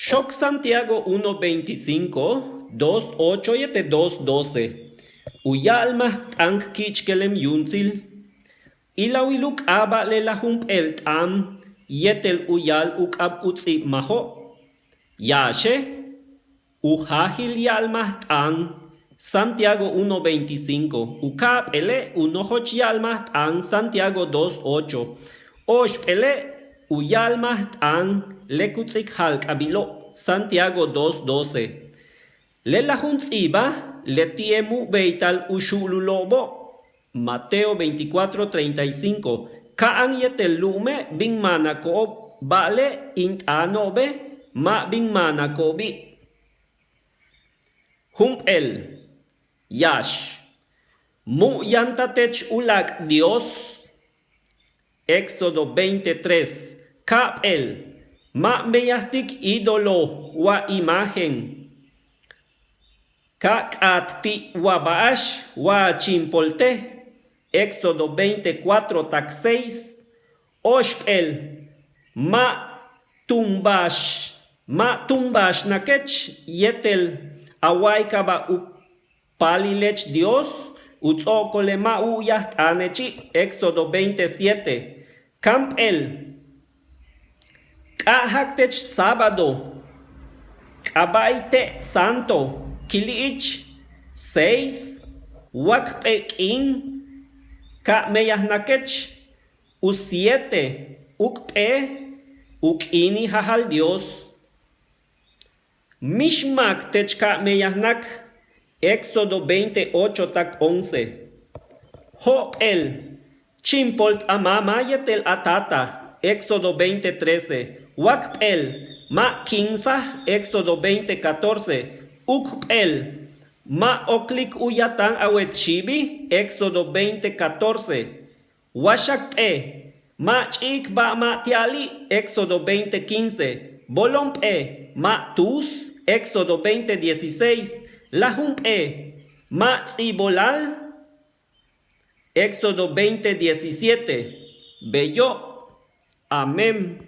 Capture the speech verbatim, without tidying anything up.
Xook Santiago uno veinticinco, dos ocho yéetel dos doce. U ya'almaj t'aan k ki'ichkelem yuumtsil. Ilawil u k'aaba' lela' jump'éel t'aan yéetel u ya'al u k'ab u ts'íibmajo'. Yáaxe', u jaajil ya'almaj t'aan Santiago uno veinticinco, u ka'ap'éele' u nojoch ya'almaj t'aan Santiago dos ocho, óoxp'éele' u ya'almaj t'aan le ku ts'íik ja'alk'abilo' Santiago dos doce. Lela' jun ts'íiba' leti'e' mu' béeytal u xu'ululo'obo'. Mateo veinticuatro treinta y cinco. Ka'an yéetel lu'ume' bin maanako'ob, ba'ale' in t'aano'obe' ma' bin maanako'obi'. Jump'éel, yáax, mu' yanta' teech u láak' Dios. Éxodo veinte tres. Ka'ap'éel, ma' meyajtik ídolo wa imagen ka k'áat ti' wa ba'ax wa a chíimpoltej. Éxodo veinte cuatro tak seis. Óoxp'éel, ma' túun ba'ax, ma' túun ba'axnakech yéetel a wa'ayikaba' u paalilech Dios, u ts'o'okole' ma' wu'uyaj t'aanechi'. Éxodo veinte siete. Kamp'éel, k'a'ajak teech sábado k'aaba'il te' santo, kili'ich, seis, wa k p'éel k'iin ka meyajnakech. U siete, u k p'éel u k'iinil jajal Dios. Mix máak teech ka meyajnak. Éxodo veinte ocho tak once. Jo'op'éel, chíimpolt a mama' yéetel a tata. Éxodo veinte trece. Wa k p'éel, ma' kíinsaj. Éxodo veinte catorce. U k p'éel, ma' oklik u yatan a wet xiibi'. Éxodo veinte catorce. Wa xak p'éel, ma' ch'i'ik ba'al ma' ti'ali'. Éxodo veinte quince. Bolon p'éel, ma' tuus. Éxodo veinte dieciséis. Lajun p'éel, ma' ts'íibolal. Éxodo veinte diecisiete. Beyo'. Amén.